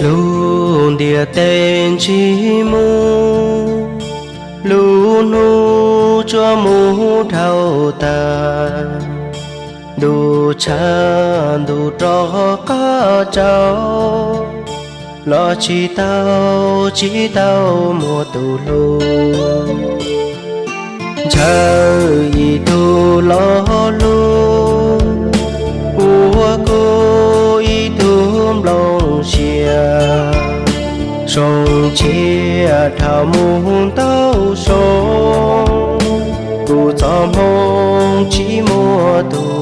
Lub ntiaj teb ntsig mus, lub hnub tsuas mus dhau tas, ntuj tshav ntuj rov qab tsaus, los tsis tau, tsis tau muaj tus hlub. Ntshaw ib tug los hlub, ua kuv ib tug nplooj sia, zoo tshiab dhau mus ntau xyoo, kuv txoj hmoo tsis muaj tus